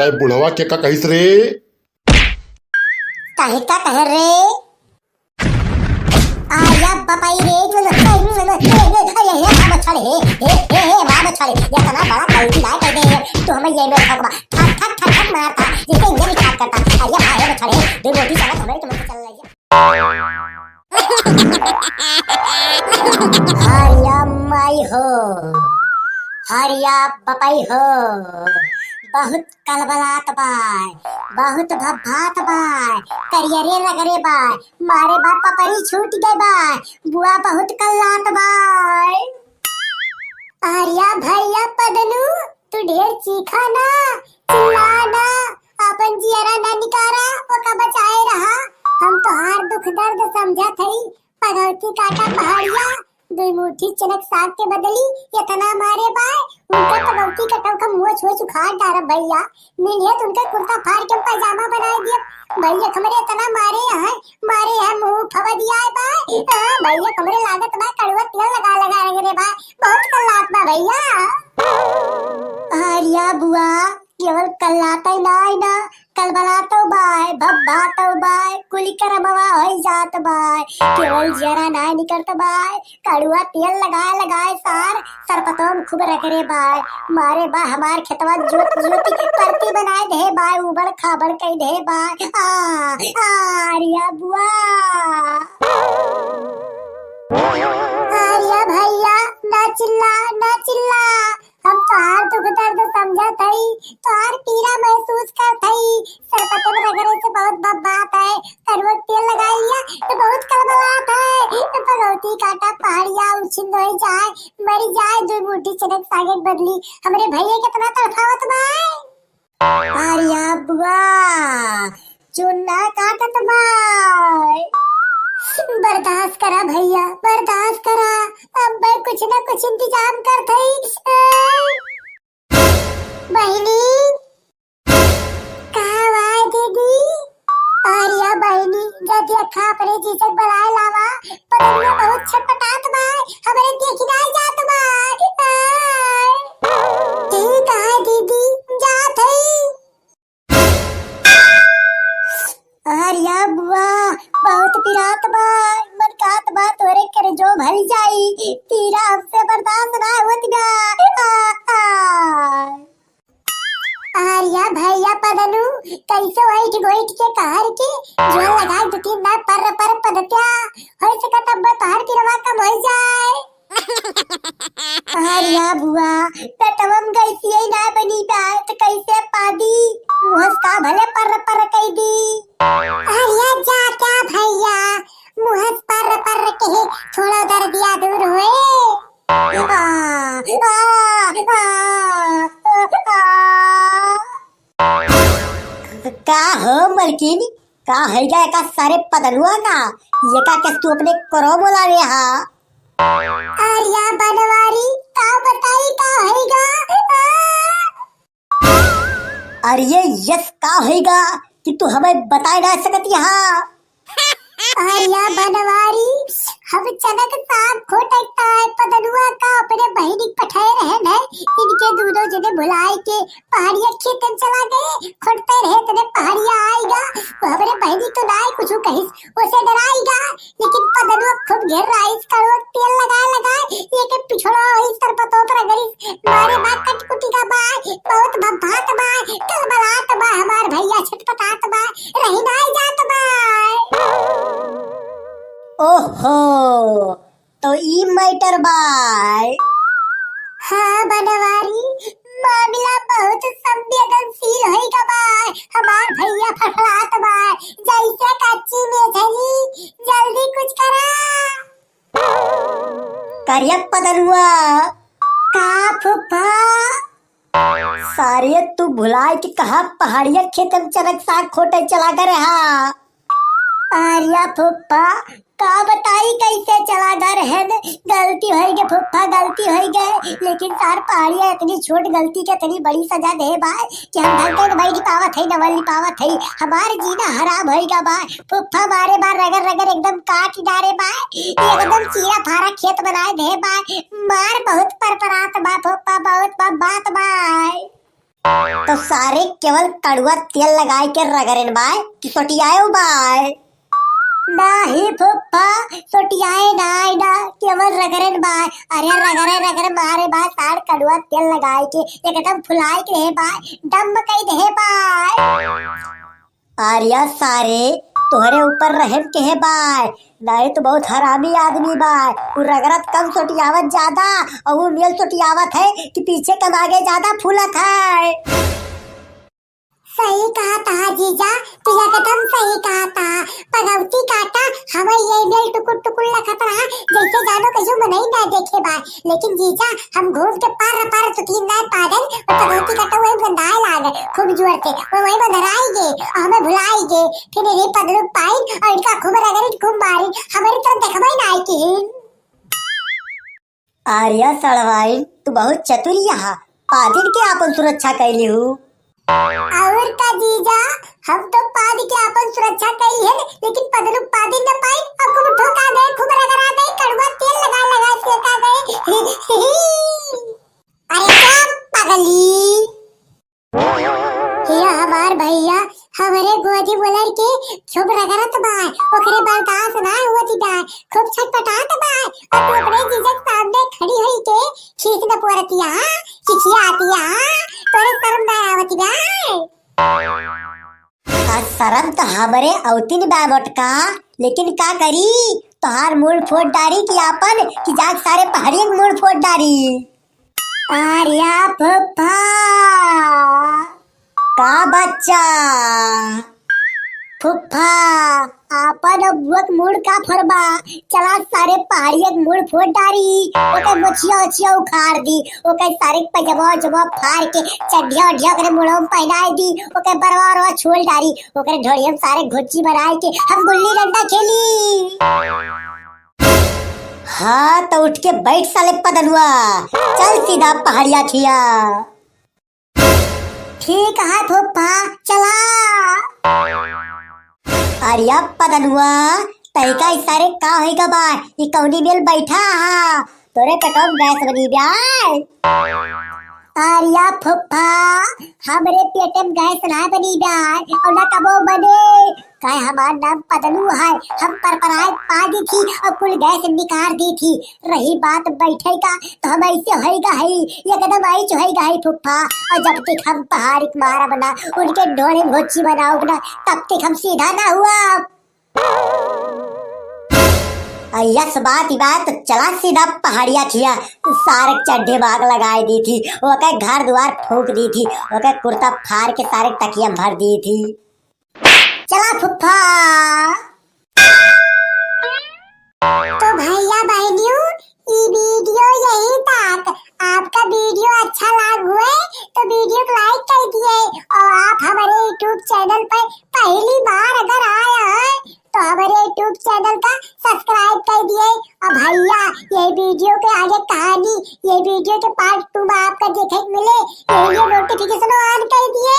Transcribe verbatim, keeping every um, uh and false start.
तै बुढ़वा के का कहिस रे? काहे का कहे रे? आया बपाई रे, अरे हे, हे, हे, माँ बछड़े, ये इतना बड़ा गलती ना कर दे, तू हमें ये में ठोकबा, ठक, ठक, ठक, ठक मारता, जिससे इंजन स्टार्ट करता, अरे भाई, हे बछड़े, दो रोटी चला, हमारे तुम चल रही है। हरिया माई हो, हरिया बपाई हो, बहुत कलबलात बाय, बहुत भभात बाय, करियरे रगरे बाय, मारे बाय पपरी छूट गए बाय, बुआ बहुत कल्लात बाय। आर्या भैया पदनू, तू ढेर चीखा ना, चिल्ला ना, अपन जियरा ना निकारा, ओका बचाए रहा। हम तोहार दुख दर्द समझत हई, पगौती काटा पहाड़िया, दुई मुट्ठी चनक साग के बदली इतना मारे बाय, उनका पगौती कटव का मुँह छुए सुखार डारब भैया। मिलिए तो उनका कुर्ता फाड़ के पैजामा बनाए दिए। भैया हमरे इतना मारे हैं, मारे हैं मुँह फवा दिया है बाय। हाँ, भैया हमरे लागत बाय कड़ुआ तेल लगा लगा रहे रे बाय, बहुत कल्लात बा भैया। आर्या बुआ, केवल कल्लातै नाय ना, कलबलातौ बाय, भभातौ बाय, कुलि करमवा होइ जात बाय। केवल जियरा नाय निकरत बाय, कड़ुआ तेल लगाय लगाय सार, सरपतोम खूब रगरे बाय। मारे बा हमार खेतवा जोत जोत, परती बनाय दे बाय, उबड़ खाबड़ कइ दे बाय। आ, आ, आर्या बुआ। आर्या भैया, ना चिल्ला, ना चिल्ला। हम तोहार दुख दर्द समझत हई, तोहार पीड़ा महसूस करत हई। सरपतम रगरे से बहुत भभात है, कड़ुआ तेल लगाय लिया तो बहुत कलबलात है। पगौती काटा पहाड़िया उछिन्न होइ जाए, मरि जाए, दुई मुट्ठी चनक साग के बदली। हमरे भैया कितना तड़फावत बाय। आर्या बुआ, चुन्ना काटत बाय। बर्दाश्त करा भैया, बर्दाश्त करा, अब मैं कुछ ना कुछ इंतजाम करत हई। बहिनी, का बाय दीदी? आर्या बहिनी, जा देखा अपने जीजक बलाय लावा, पगलवा बहुत छटपटात बाय, हमरे देखी नाय जात बाय। आय। ठीक है दीदी, जात हई। आर्या बुआ, बहुत पिरात बाय, मन कहत बा तोरे करेजो भरि जाई, पीरा हमसे बर्दाश्त ना होत बा। आ, आ। आर्या भैया पदनू, कैसे ओइठ गोइठ के कहर के जोर लगा के दू तीन दाँत पर्र पर्र पदत्या, होइ सकत अब तोहार पिरवा कम होइ जाए। आर्या बुआ, पेटवा में गैसिया ना बनी बा, त कैसे पादी? मुँहस का भले पर्र पर्र कइ दी। आर्या जा क्या भैया, मुँहस पर्र पर्र के थोड़ा दर्दिया दूर होए। आ, आ, आ, आ। का हो मलकिन, का होइगा एका सारे पदलुआ का? एका के तू अपने करो बोलावे हा? आर्या बनवारी, का बताई का होइगा? आ! अरे यस, का होइगा कि तू हमें बताए ना सकत हा? आर्या बनवारी, हम चनक साग खोटक ताय पदलुआ का अपने बहिनी पठाए रहन है, इनके दूनो जने भुलाए के पहाड़िया खेतन चला गए, खोटते रहे तने पहाड़िया आइगा, वो हमरे बहिनी तो नाय कुछ कहिस, उसे डराइगा, लेकिन पदलुआ खूब घेर रहा, इस कड़वा तेल लगाए लगाए, ये के पिछड़ो इस तरफ तो पर गरीस, मारे बा कटकुटी का बाय, बहुत भभात बाय, कलबलात बाय, हमार भैया छटपटात बाय, रही नाय जात बाय। ओहो, तो ई मैटर बाय। हाँ बनवारी, मामला बहुत संवेदनशील होइगा बाय, हमार भैया फड़फड़ात बाय, जैसे कच्ची मेथली, जल्दी कुछ करा। करिया पदलुआ। का फूफा? सारे तू भुलाए के कहा पहाड़िया खेत में चनक साग खोटे चला गए हा? आर्या फूफा, का बताई कैसे चला गए रहन? गलती होइगे फूफा, गलती होइगे, लेकिन सार पहाड़िया इतनी छोट गलती के इतनी बड़ी सजा दे बाय कि हम ढंग से बैठ पावत है, नवल पावत है, हमार जीना हराम होइगा बाय। फूफा मारे बा रगड़ रगड़ एकदम काट डारे बा, एकदम चीरा फारा खेत बनाए दे बा, मार बहुत परपरात बा फूफा, बहुत बा बात बा। तो सारे केवल कड़ुआ तेल लगाए के रगरेन बाय कि सोटियाए बाय? नाही फुफ्फा, सोटियाए नाही ना, केवल रगरेन बाय। अरे रगरे रगरे मारे बाय, सार कड़ुआ तेल लगाए के एकदम फुलाए के रहे बाय, डम्ब कई दे बाय। अरे सारे, तोहरे ऊपर रहम के है बाय, नाही तो बहुत हरामी आदमी बाय। उ रगरत कम सोटियावत ज्यादा, और उ मेल सोटियावत है कि पीछे कम आगे ज्यादा फूलत है। सही कहा तहा जीजा, तू एकदम सही कहा तहा। पगौती काटा, हमें ये मेल टुकुर टुकुर लखत रहा, जैसे जानो कहीं मनई ना देखे बाय। लेकिन जीजा, हम घूम के पार पार सुखी ना पागल, और पगौती काटा वही बंधाए लागे, खूब जोर से, वो वही बंधराई गे, और हमें भुलाई गे, फिर यही पदलुक पाइन, और इनका खूब रगड़िन, खूब मारिन, हमारी तरफ देखबे ना आई किहिन। अरे सड़वाइन, तू बहुत चतुर हा, पादिन के आपन सुरक्षा कैली हूँ। और का जीजा, हम तो पाद के आपन सुरक्षा कैली है, लेकिन पदलुक पादिन न पाई, अब खूब ठोका दे, खूब रगड़ा दे, कड़ुआ तेल लगा लगा सेका दे। अरे क्या पगली? हिया हमार भैया हमरे गोदी बोलर के खूब रगड़त बा, ओकरे बर्दाश्त ना होत बा, खूब छटपटात बा, और तू अपने जीजा के सामने खड़ी होई के खीस न पोरतिया, खिसियातिया, तोरे शर्म ना आवत बा? आ शर्म तो हमरे औतिन बा मोटका, लेकिन का करी, तोहार मूड़ फोड़ डारी कि आपन कि जाके सारे पहाड़ियन के मूड़ फोड़ डारी। अरे फुफ्फा। का बच्चा? फुफ्फा, आपन अब बुआ के मूड़ का फोड़बा? चला सारे पहाड़िया के मूड़ फोड़ डारी, ओकर मोछिया ओछिया उखाड़ दी, ओकर सारे पजमा उजमा फाड़ के चड्ढिया उड्ढिया ओकरे मुड़वा में पहनाए दी, ओकर बरवा उरवा छोल डारी, ओकरे ढोड़िया में सारे घुच्ची बनाए के हम गुल्ली डंडा खेली। हाँ, तो उठ के बैठ साले पदनुआ, चल सीधा पहाड़िया थिया। ठीक है फूफा, चला। अरे पदनुआ, तैका इसारे का होइगा बा? ई कौनी मेल बैठा हा? तोरे पेटवा में गैस बनी बा? अरे फूफा, हमरे पेटे में गैस ना बनी बा, और ना कबो बने। काहे हमार नाम पदनू है, हम परपराए पादी थी और कुल गैस निकाल दी थी। रही बात बैठे का, तो हम ऐसे होइगा है, एकदम ऐच होइगा है फूफा। और जब तक हम पहाड़ी के मारब ना, उनके ढोड़े घोची बनाउब ना, तब तक हम सीधा ना हुआ। और यस बात ही बात, तो चला सीधा पहाड़िया थिया, सारे चड्ढे में आग लगाए दी थी, ओके घर द्वार फूंक दी थी, ओके कुर्ता फाड़ के सारे तकिया में भर दी थी। चला फुफ्फा। तो भैया बहनियों, ई वीडियो यहीं तक। आपका वीडियो अच्छा लाग हुए तो वीडियो को लाइक कर दिए, और आप हमारे YouTube चैनल पर पहली बार अगर आए हैं तो हमारे YouTube चैनल का सब्सक्राइब कर दिए। और भैया, ये वीडियो के आगे कहानी, ये वीडियो के पार्ट टू में आपका देखे के मिले, ये लिए नोटिफिकेशन ऑन कर दिए।